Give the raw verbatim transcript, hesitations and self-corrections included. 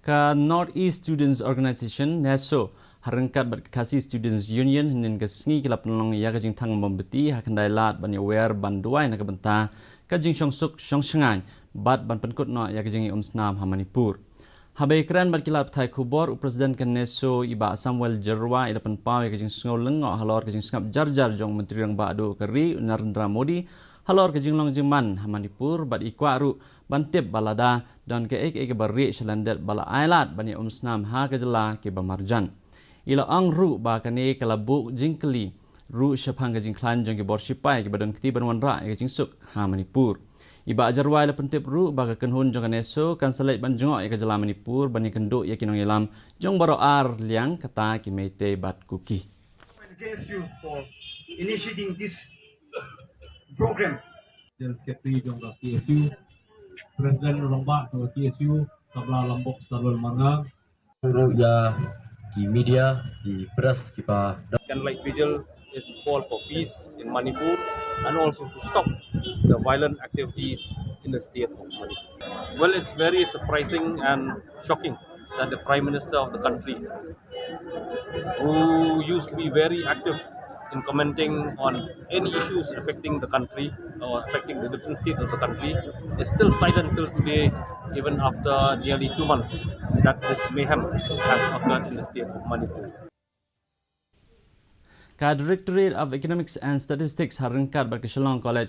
Ka North East Students Organisation, NESO, ha ryngkat bad ka Khasi Students Union, hynnin ka sngi ki la pynlong ïa ka jingthang mombati ha Khyndai Lad ban ïawer ban duwai na ka bynta ka jingshongsuk shongshngaiñ bad ban pynkut noh ïa ka jingïaumsnam ha Manipur. Haba ïakren bad ki lad pathai khubor, u President ka NESO, i Bah Samuel Jyrwa, i la pynpaw ïa ka jingsngew lyngngoh halor ka jingsngap jarjar jong u Myntri Rangbah Duh ka ri, u Narendra Modi, halor ka jinglong jingman ha Manipur, bad i kwah ruh ban tip ba lada don kaei kaei kaba rieh sha lyndet, ba la ailad ban ïaumsnam ha ka jylla kiba marjan. I la ong ruh ba kane ka la buh jingkylli ruh shaphang ka jingkhlaiñ jong ki bor shipai kiba don kti ban wanrah ïa ka jingsuk ha Manipur. I Bah Jyrwa i la pyntip ruh ba ka kynhun jong ka NESO kan sa leit ban jngoh ïa ka jylla Manipur ban ïakynduh ïa ki nongïalam jong baroh ar liang, kata ki Meitei bad Kuki. K S U for initiating this program. General Secretary jong ka K S U, President Rangbah jong ka K S U, Samla Lambok Starwell Marngar, ruh ïa ki media, ki press, kiba Candlelight vigil is to call for peace in Manipur and also to stop the violent activities in the state of Manipur. Well, it's very surprising and shocking that the Prime Minister of the country, who used to be very active in commenting on any issues affecting the country or affecting the different states of the country, is still silent till today, even after nearly two months that this mayhem has occurred in the state of Manipur. Ka Directorate of Economics and Statistics ha ryngkat bad ka Shillong College